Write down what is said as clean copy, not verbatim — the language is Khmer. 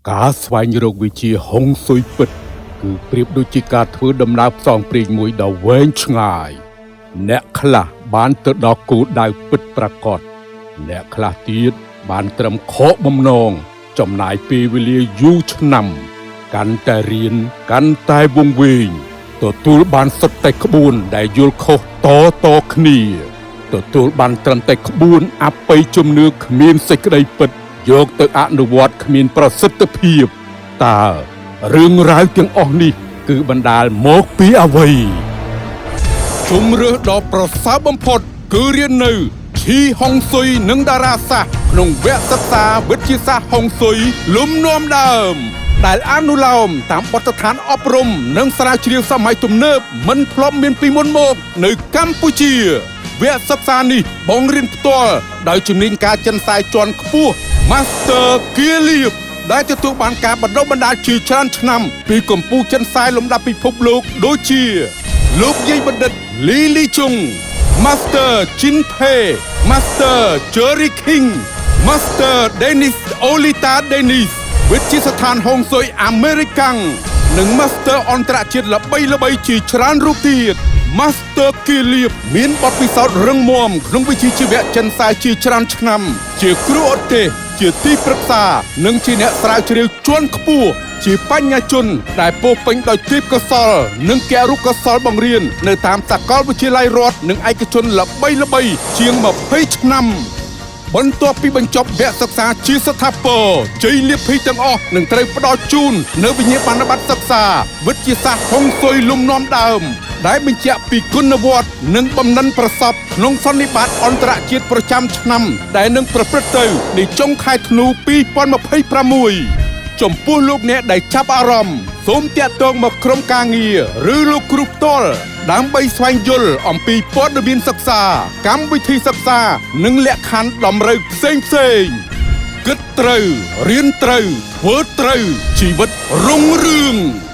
ការស្វែងរកវិជ្ជាហុងស៊ុយពិត គឺប្រៀបដូចជាការធ្វើដំណើរផ្សងព្រេងមួយដ៏វែងឆ្ងាយ អ្នកខ្លះបានទៅដល់គោលដៅពិតប្រាកដ អ្នកខ្លះទៀតបានត្រឹមខកបំណងចំណាយពេលវេលាយូរឆ្នាំ កាន់តែរៀនកាន់តែវង្វេងទទួលបានសុទ្ធតែក្បួនដែលយល់ខុសតតគ្នា ទទួលបានត្រឹមតែក្បួនអបិយជំនឿគ្មានសេចក្តីពិត យកទៅអនុវត្តគ្មានប្រសិទ្ធភាពតើរឿងរ៉ាវទាំងអស់នេះ គឺបណ្ដាលមកពីអ្វី ជំរឿសដ៏ប្រសើរបំផុត គឺរៀននៅឈីហុងស៊ុយនិងតារាសាស្ត្រក្នុងវគ្គសិក្សាវិទ្យាសាស្ត្រហុងស៊ុយលំនាំដើម ដែលអនុលោមតាមបទដ្ឋានអប់រំនិងស្រាវជ្រាវសម័យទំនើបមិនធ្លាប់មានពីមុនមកនៅកម្ពុជា វគ្គសិក្សានេះបងរៀនផ្ទាល់ដោយជំនាញការចិនសាយជាន់ខ្ពស់ Master គៀលៀបដែលទទួលបានការបណ្ដុះបណ្ដាលជាច្រើនឆ្នាំពីកម្ពុជាចិនសាយលំដាប់ពិភពលោកដូចជា លោកយាយបណ្ឌិតលីលីជុង Master ជីនផេ Master Jerry King Master Dennis Olita Dennis វិទ្យាស្ថានហុងស៊ុយអាមេរិកាំងនិង Master អន្តរជាតិល្បីៗជាច្រើនរូបទៀត Master គីលៀបមានបទពិសោធន៍រឹងមាំក្នុងវិជ្ជាជីវៈចិនសាយជាច្រើនឆ្នាំ ជាគ្រូអត់ទេសជាទីប្រឹក្សានិងជាអ្នកស្រាវជ្រាវជាន់ខ្ពស់ជាបញ្ញាជន ដែលពោរពេញដោយទេពកោសល្យនិងគរុកោសល្យបង្រៀននៅតាមសាកលវិទ្យាល័យរដ្ឋនិងឯកជនល្បីៗជាង20ឆ្នាំ បន្ទាប់ពីបញ្ចប់វគ្គសិក្សាជាស្ថាពរជ័យលាភីទាំងអស់នឹងត្រូវផ្ដល់ជូននៅវិញ្ញាបនបត្រសិក្សាវិទ្យាសាស្ត្រហុងស៊ុយលំនាំដើម ដែលបញ្ជាក់ពីគុណវុឌ្ឍនិងបំណិនប្រសពក្នុងសន្និបាតអន្តរជាតិប្រចាំឆ្នាំ ដែលនឹងប្រព្រឹត្តទៅនៅចុងខែធ្នូ2026ចំពោះលោកអ្នកដែលចាប់អារម្មណ៍សូមតាក់ទងមកក្រុមការងារឬលោកគ្រូផ្ទាល់ដើម្បីស្វែងយល់អំពីព័ត៌មានសិក្សា កម្មវិធីសិក្សា និងលក្ខខណ្ឌតម្រូវផ្សេងផ្សេងៗគិតត្រូវរៀនត្រូវធ្វើត្រូវជីវិតរុងរឿង។